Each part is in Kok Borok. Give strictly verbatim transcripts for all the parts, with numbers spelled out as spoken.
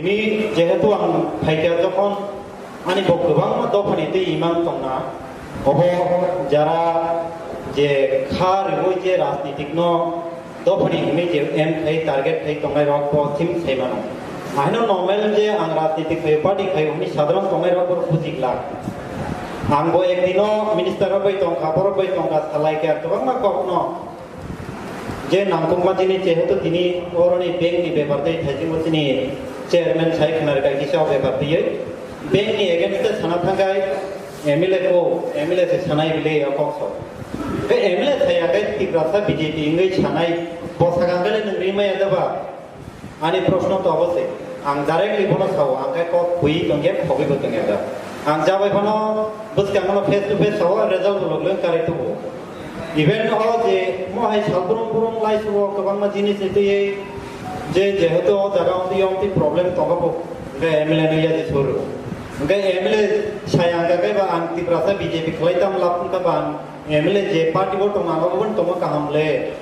Ni jehetu ang phaikha jokhon ani bo kwbangma dophani tei imang tongna, obo jara je kha rwui je rajnitik no dophani hwnwi je aim khai target khai tongnai rok bo thim sai mano. Ahino normal je ang rajnitik khai party khai hwnwi sadharon tongnai rok bo bujik lak. Ang bo ekdino minister rok bai tongkha, borok bai tongkha, salai kha kwbangma kokno. Je nangkukma jini jehetu tini oroni bank ni bepar tei thaisingo chini chairman sai khwnarikha kisa o bepar twiwi. Bank ni against sana thangkai M L A ko, M L A se sanai bile o kok so. Ke M L A saya kai Tiprasa B J P ingwi sanai bo sakang kale nung rimaya daba. Ani proshno to obo se, ang directly bono sao, ang khe kok bui tongya, khogwi bo tongya da. Ang jabai phano bwskango no face to face sao, result bo logwi karwi tubu. Even o je mo hai sal burung burung lai subo kwbangma jinis ni twiwi je jehetu o jaga o twi o twi problem tongo bo, hwnkhe M L A no yaji suru. Hwnkhe M L A sai ang khe ba ang Tiprasa B J P khlai tam lab wngkha ba ang M L A je party bo tong ang bo tongo kaham le.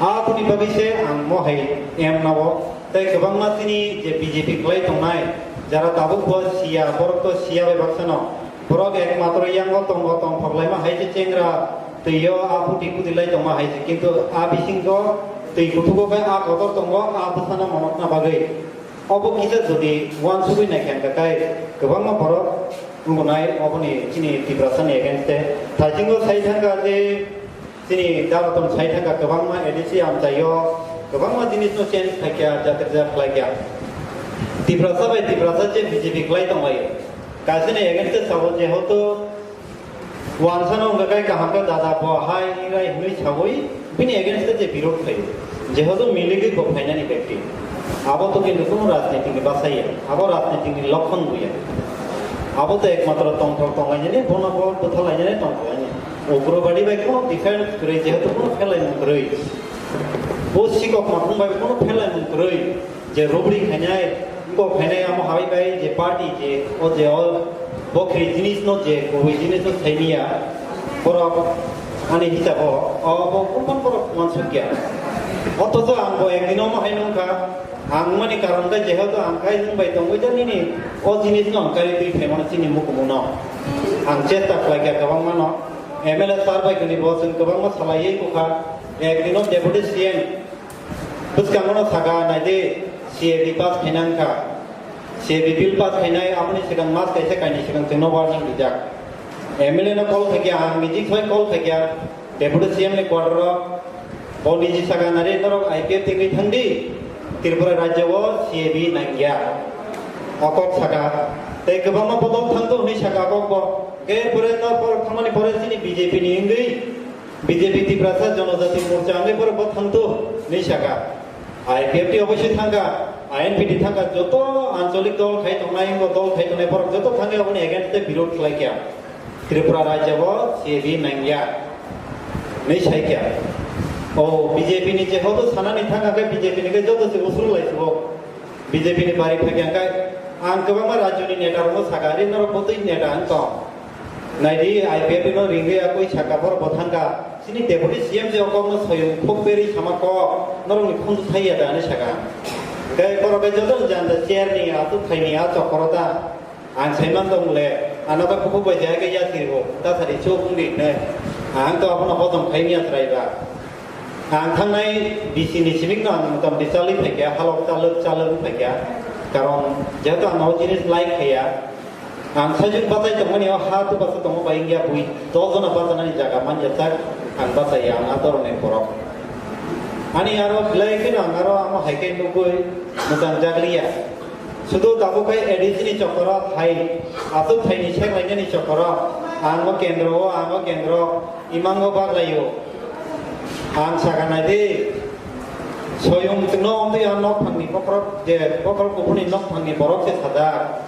Aboni bagwi se ang mo hai em nabo. Tei kwbangma chini je B J P khlai tongnai, jara tabuk bo siya, borok to siya bai baksa no. Borok ekmatro yango tongo, tongthok laima hai se chengra twi o a phuti kuti lai tongma hai se, kintu a bisingo twi kuthugo khe a kotor tongo, a bwsano monokna bagwi. Obo kisa jodi uansugwi naikha hwnkha khe kwbangma borok wngnai oboni chini Tiprasani against-e. Thaisingo sai thangkha je chini Dalaton sai thangkha kwbangma A D C amchaio kwbangma jinisno change khaikha, jatirja khlaikha. Tiprasa bai Tiprasa je B J P khlai tonglaio. Kaisini against-e sabo jehoto Wansano wngkha khe kaham khe dada bo hai rai hwnwi saui bini against-o je birod khlaio. Jehodo miligwi bo phainani bekti. Abo to kintu kuno rajnitikni bwsai ya. Abo rajnitikni lokhon bo ya. Abo to ekmatro tongthok tonglainani, bono bo bwthalainani tongthoknani. Ugrobadi bai kuno difference kwrwi, jehetu kuno pherlaimung kwrwi. Bo sikok makhung bai kuno pherlaimung kwrwi. Je robbery khainai, iko khainai amo hai bai je party je o je o bo khri jinis no je kubui jinis no saimiya, borok ani hisabo o bo kumbang borok uansukya. Othocho ang bo ekdin omo hai nungkha, ang mani karon khe jehetu ang khai nwng bai tongwi ja nini o jinis no ang kari twi phaimano chini mukumu no. Ang chesta khlaikha kwbangma no, M L A sir bai kuni bo chwng kwbangma salaiwi bukha, ekdin o Deputy C M Bwskango no saka naidi, C A B pass khaina wngkha. C A B bill pass khainai aboni swkang mas kaisa kainwi swkang chwngno warning rijak. M L A no call khaikya, ang niji soi call khaikya, Deputy C M ni quarter o, bo niji saka nari norok I P F tingwi thangdi, Tripura rajya o C A B nangya. O kok saka, tei kwbangma bodol thangdo hwnwi saka kok bo. Khe pore no borok thangmani pore chini B J P ni wngwi B J P Tiprasa Jonojati Morcha hwnwi borok bo thangto hwnwi saka. I P F T oboisoi thangkha, I N P T thangkha, joto ancholik dol khai tongnai, wngbo dol khai tongnai borok joto thangwi aboni against tei birod khlaikha. Tripura rajya bo C A B nangya hwnwi saikha. O B J P ni je hodo sanani thangkha khe B J P ni khe joto se usruk lai subo. B J P ni bari phai khe ang kwbangma rajyoni neta rokno saka, "Ari norok botwi neta wng tong? Naidi I P F T no ringwi akoi saka borok bo thangkha. Chini deputy C M je o kokno soyung khuk berwi sama kok, norokni khunju thai ya da?" hinwi saka. Hwnkhe borok khe joto jani chair ni, aswk thai ni, a chokoro ta. Ang saiman tong le, ano ta kuphuk bai jaya khe yasirbo, ta sari chuk wng di hinwi. Ang to abono hojom khai miya chwrai ba. Ang thangnai bisi ni simi no ang motamoti chalwi phaikha, halok chalwk chalwk phaikha. Karon jehetu ang o jinis like khaiya, ang saichung bachai tongmani o ha tu basa tongo bai wngya bui dos jona bachanani jaga manya chak ang bachaiya ang atorok ni borok. Ani aro belai kheno ang aro amo hai khe nugwi mwchang jakliya. Sudu tabuk khai A D C ni chokoro thai, aswk thai ni sek lainani chokoro, ang o kendro o, ang o kendro, imango baglaio. Ang sakha naidi, soyung chwngno wngtwi a nokphangni bokhorok, je bokhorok kuphurni nokphangni borok se sajak.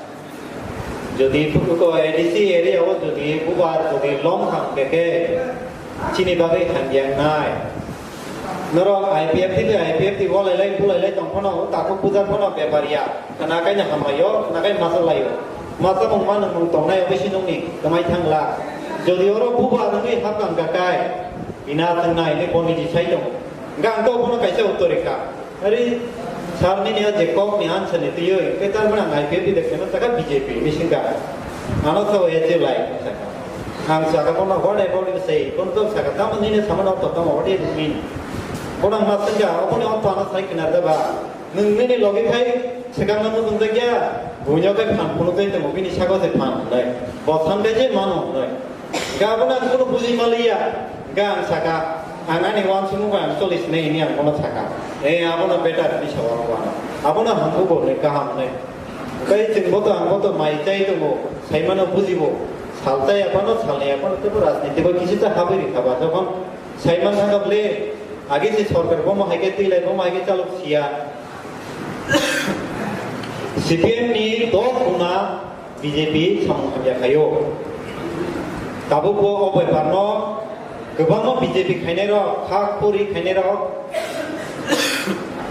Jodi phukuko A D C area o jodi bubar jodi long thang khe khe, chini bagwi hamya wngnai. Norok I P F T bai I P F T walailai bulailai tong phano, takhuk puja phano bepar ya. Khna kaino hamlaio, khna kai masa laio. Masa mung ma nung mung tongnai obo si nungni kwmai thangla. Jodi oro buba nungwi hapkang kakai, bina thwngnai hinwi boni di sai tongo. Hwnkhe ang to bono kaisa uttor rikha. Ari Sir nini o je kok ni answer ni twiwi, hwnkhe tar mani ang I P F T de kheno saka B J P ni singka. Ano sao A J lai saka. Ang saka bono what about you say? Bono to saka tamo nini samano to tamo what do you mean? Bono ang ma singka, oboni ortho ano sai khna da ba. Nwng nini logi khai swkang no mujung jakya, buino khai phan phunuk jai tongo, bini sago se phan hwnwi. Bo san khai je mano hwnwi. Ga bono ang kunu buji maliya, ga ang saka, ang ani uansukmung bai ang choli sinai hwnwi ang bono saka. Eh, abono better hwnwi sa uango ano. Abono hamkugo hwnwi, kaham hwnwi. Tei chwng boto ang boto mai chai tongo, saimano bujibo. Sal chaya phano, sal ya phano, teibo rajniti bai kisi ta habwi rikha ba. Jokhon saiman thangkha bwle, age se sorkar bomo hai khe twi lai, bomo hai khe chalok siya. C P M ni dos guna B J P samung hamya khaio. Tabuk bo o bepar no kwbangma B J P khainai rok, kha khuri khainai rok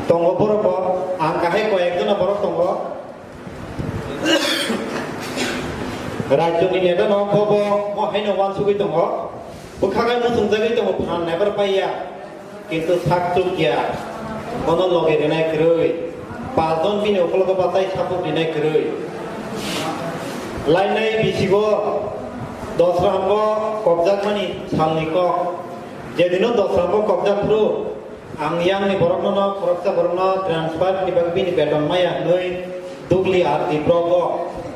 tongo borok bo. Ang kahai koi ekjona borok tongo. Rajyo ni neta no bo bo mo haino uansugwi tongo. Bwkha khai muchungjagwi tongo phan naibar paiya. Kintu sak chukya, bono loge rinai kwrwi, pachjon bini ukologo batai support rinai kwrwi. Lainai bisigo Dosrambo kokjakmani salni kok. Jedino Dosrambo kokjak phuru, ang yangni borokno no, khoroksa borokno transfer ni bagwi bini beton maya hwnwi Dugli R D block o,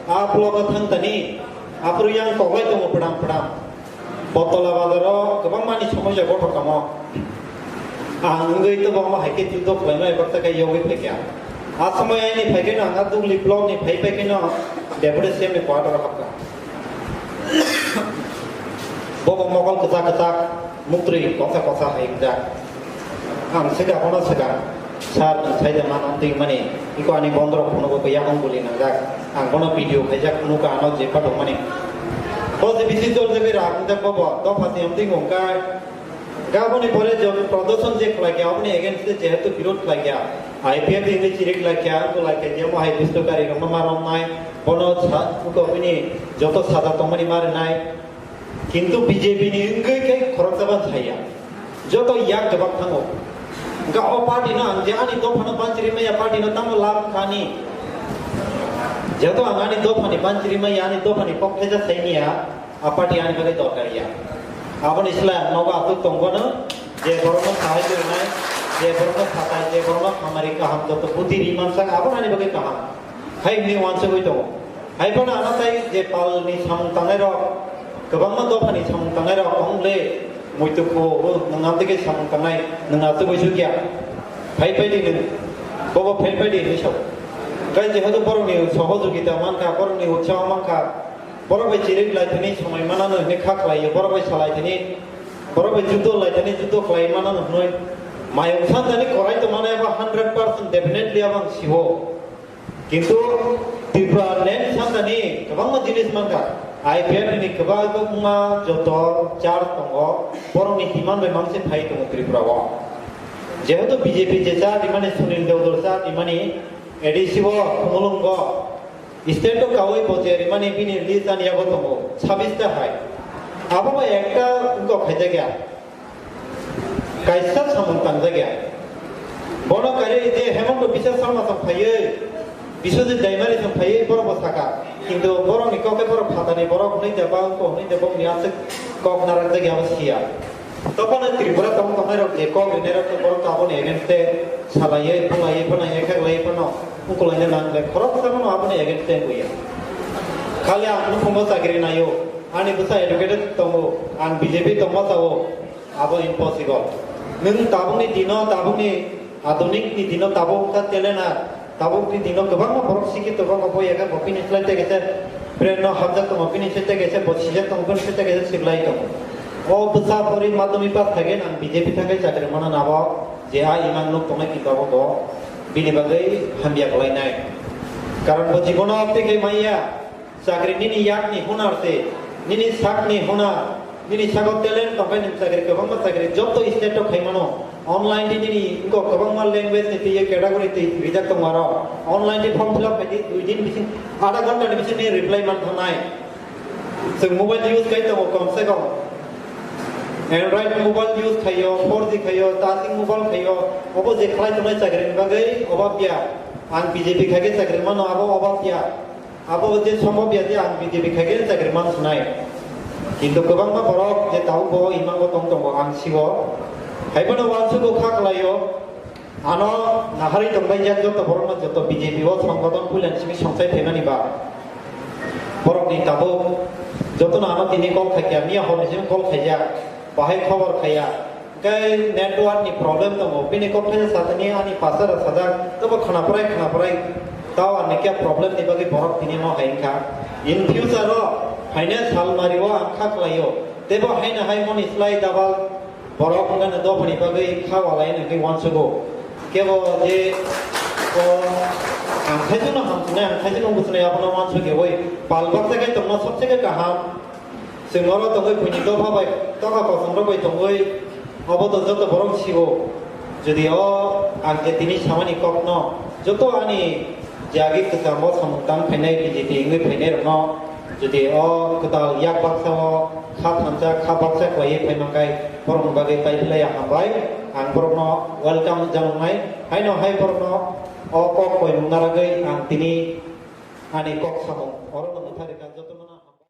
a block o thang tani, aphuru yang koklai tongo pwdang pwdang. Botola bazaro kwbangma ni somosya gothok tamo. Ang wngwi to bo hai khe judo khlaimai baksa khe yogwi phaikha. A somoi aini phaikhe no ang a Dugli block ni phai phaikhe no Deputy C M ni quarter o hapkha. Bo bo mokol kwchak kwchak, muktwi kosa kosa hai wngjak. Ang swkang, bono swkang, "Sir, nwng sai de mano twi mani, iko ani bondorok phunukgo yakung guli nangjak." Ang bono video khaijak, phunukha ano je pathok mani. Bo je bisi jor jagwi rak wngjak bo bo, dopha twi amtwi wngkha. Gaboni pore je prodorshon je khlaikha, aboni against je jehetu birod khlaikha, I P F T ni chirik laikha, ang khlaikha je mo hai bustu kari rokno ma romnai, bono sa, iko bini joto saja tongmani ma rwnai. Kintu B J P ni wngwi khe khoroksa ban saya. Joto yak kwbang thango. Hwnkhe o party no ang je ani dopha no banchiri maya party no tamo lab kani. Jeto ang ani dopha ni banchiri maya ani dopha ni kok theja sai niya, a party ani bagwi dorkar ya. Aboni sila nogo aswk tongbono je borokno sahai rwnai, je borokno satai, je borokno hamari kaham joto buti ri mansak abo ani bagwi kaham. Hai hwnwi uansugwi tongo. Hai phano ano tai je palni samung tangnai rok, kwbangma dophani samung tangnai rok, tong le muitu kho, o nwng amtwi khe samung tangnai, nwng aswk bai sukya. Phai phai di nwng, bobo phai phai di hwnwi sao. Kai jehetu borokni sohojogita mankha, borokni utsaho mankha, borok bai chirik lai thani somoi manano hwnwi kha khlai-o, borok bai salai thani, borok bai judo lai thani judo khlai manano hwnwi. Mayung santani korai tongmani abo hundred percent definitely abo ang siwo. Kintu Tripura land santani kwbangma jinis mankha. I P F T ni kwbangma joto church tongo, borokni himan bai mangse phai tongo Tripura o. Jehetu B J P je cha rimani, Sunil Deodor cha rimani, A D C o Khumulwngo, state o kaui bo je rimani bini list ani yago tongo, sabis ta hai. Abo bai ekta wngkok khaijakya. Kaisa samung tangjak ya. Bono kari je Hemanta Biswa Sarma song phaiwi, Biswajit Daimari song phaiwi borok bo saka. Kintu borok ni kok khe borok phatani borok hwnwi de ba wngkho hwnwi de bokni aswk kok narakjak ya abo siya. Tophano Tripura tong tongnai rok je kok rinai rok borok to aboni against te salaiwi, bulaiwi, phano ekhaklaiwi phano ukulaina nang le khoroksa phano aboni against te wngwi ya. Khali ang nukhungo chakri naio, ani bwsa educated tongo, ang B J P tongma sao. Abo impossible. Nwng tabukni dino, tabukni adunik ni dino tabuk wngkha talent ar, tabukni dino kwbangma borok sikhi tongo, bo yaga bo bini slai tei kaisa brain no hapjak tongo, bini slai tei kaisa bo sijak tongo, bini slai tei kaisa siklai tongo. O bwsa pori madhyamik pass khaikhe nang B J P thangwi chakri mana nabo je a imang nuk tongnai kintu abo bo bini bagwi hamya kwlainai. Karon bo jibono tei khe manya. Chakri nini yakni hunar se, nini sakni hunar, nini sago talent tongkhe nwng chakri kwbangma chakri joto state o khaimano. Online di nini wngkok kwbangma language ni twi category twi rijak tongo aro. Online di form fill up khaidi dui din bising, adha ghonta ni bising ni reply man thangnai. Chwng mobile use khai tongo kom se kom. Android mobile use khaio, four G khaio, touching mobile khaio, obo je khlai tongnai chakri ni bagwi obab ya. Ang B J P khai khe chakri mano, abo obab ya. Abo je sombhob ya je ang B J P khai khe chakri man sunai. Kintu kwbangma borok je tabuk bo imang bo tong tongo ang sio. Hai phano uansukgo kha khlaio. Ano naharwi tongbai jak joto borokno joto B J P o songboton puilani simi songchai phaimani ba. Borokni tabuk jotono ano tini call khaikya, miya horni simi call khaijak, bahai khobor khaiya. Hwnkhe network ni problem tongo, bini kok thaisa satini ani pasara sajak, tobo khwnaprai khwnaprai tower ni khe problem ni bagwi borok tini no hai wngkha. In future o haino salmari o ang kha khlaio, teibo haino hai moni slai double borok wngkha dophani bagwi kha walai wngwi uansugo. Kebo je o ang khaijano hamsuknai, ang khaijano buchunai abono uansugwi pal baksa khe tongma sobse khe kaham. Chwng oro tongwi buini dopha bai tokha kosom rok bai tongwi obo to joto borok sibo. Jodi o ang je tini samani kokno joto ani je agi kwcham o samung tang phainai B J P wngwi phainai rokno jodi o kwtal yak baksa o kha thansa kha baksa khlaiwi phai mankhai borokni bagwi tai phlai ya hambai ang borokno welcome janoknai haino hai borokno o kok koimung narwgwi ang tini ani kok samung oro no mwthari kha.